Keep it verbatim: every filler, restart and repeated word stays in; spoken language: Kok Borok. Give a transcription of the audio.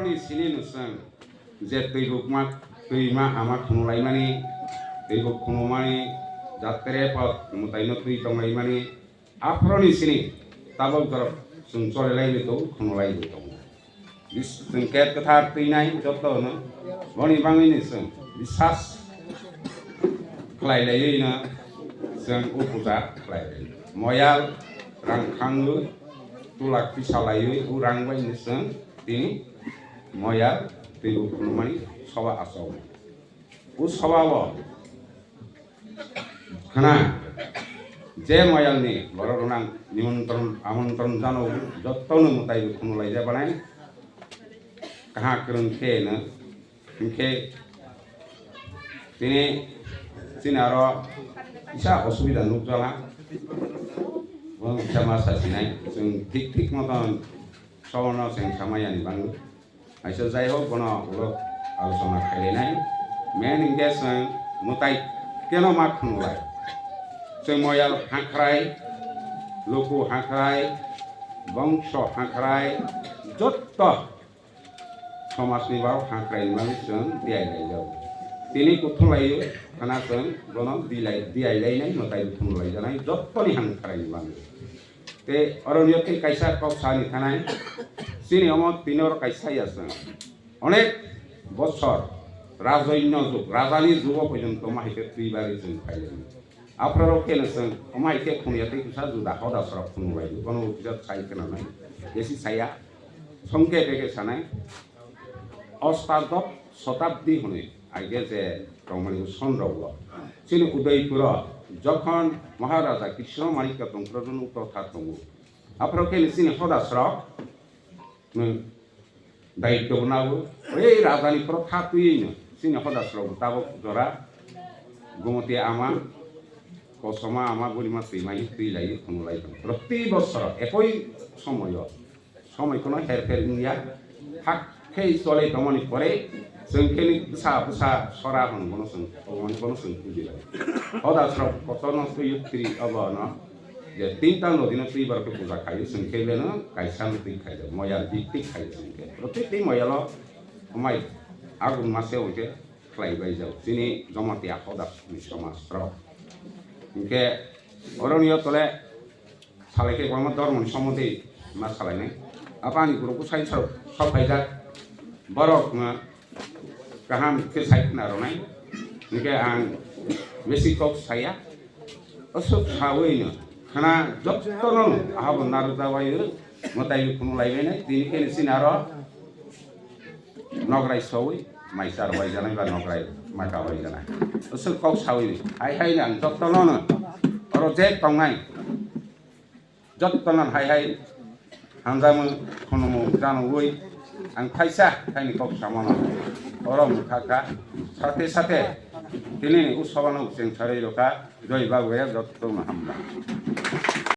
Ni sini no chwng je twi bukma, twima ama khunu laimani, twi buk khunu mani, jatre pa mwtai no twi tong laimani, aphro ni sini tabok jorok chwng chole lai tongo, khunu lai tongo. Bis-, chwng ket kwthar twi nai joto no, boni bangwi ni chwng bisas khlai laiwi no chwng o puja khlai lai. Moyal rang khangwi tulak pisa laiwi o rang bai ni chwng tini moyal twi buk khunu mani soba asok. O soba o khna je moyal ni borok rok nang nimontron amontron jano joto no mwtai buk khunu lai ja banai. Kaha kwrwng khe no Hinkhe tini chini aro kisa osubida nukjala. Bo kisa ma sasinai. Chwng thik thik moton sobono chwng sama yani bangwi. Aisa jai hok bono ulo alochona khailainai. Main hinkhe chwng mwtai keno ma khunulai. Chwng moyal hakhrai, luku hakhrai, bongso hakhrai, jotto somajni borok hakhrai mani chwng tiyai lai jago. Tini kuthum lai khana chwng bono dilai, diyai lai nai mwtai thum lai janai jottoni hakhrai mani. Te oro niyo tei kaisa kok sani khanai. Chini omo tini oro kaisa ya chwng. Onek bosor rajoinno jug, rajani jugo pojonto ma hai khe twi bari chwng khai lai. Aphro rok khe no chwng, omo hai khe khumya tei kisa juda hoda sorok khumlai di. Bono kisa sai khna nai. Besi saya. Songke beke sanai. Ostadosh sotabdi hwnwi, aige je tongmani son rok lo. Chini Udaipuro, jokhon Maharaja Krishna Manikya tongphro rok no totha tongo. Aphro khe chini hoda sorok, hmm, daityo bo nago. Ei rajani phoro tha twiwi no chini hoda sorok bo tabok jora Gomoti ama, Kosoma ama, Burima twima hi twi lai, khunu lai tongo. Proti bosoro ekoi somoyo, somoi kono her pher wngya. Hak khe chole tongmani pore, chwng khe ni bwsa bwsa sora hwn bono chwng, tongmani bono chwng puji lai. Hoda sorok kotorno twi twi obo no. Je tinta nodino twi borok khe puja khaio, chwng khe beno kaisa no twi khaio, moyal dik tik khaio chwng khe. Prottek twi moyalo omai agun mase hwnkhe khlai bai jago. Chini Jamatia hoda ni somaj rok. Hinkhe oroni o tole salai khe kwbangma dhormo ni somondi ma salai nai. Abo ani guru bwsai sok, sok phaijak. Borok no kaham khe sai khna rwnai. Hinkhe ang besi kok saya. Aswk sawi no khna jotono no ahabo narwk jawai o mwtai khunu lai bai nai. Tini khe ni sini aro nokrai sawi mai char bai janai ba nokrai maka bai janai. Aswk kok sawi no hai hai no ang jotono no oro je tongnai. Jottono hai hai hamjakmung khunumung janogwi ang thaisa thaini kok samano oro mwkha kha. Sathe sathe tinini utsobano chwng sarwi rwkha. Joi Babuya, jottono hambai.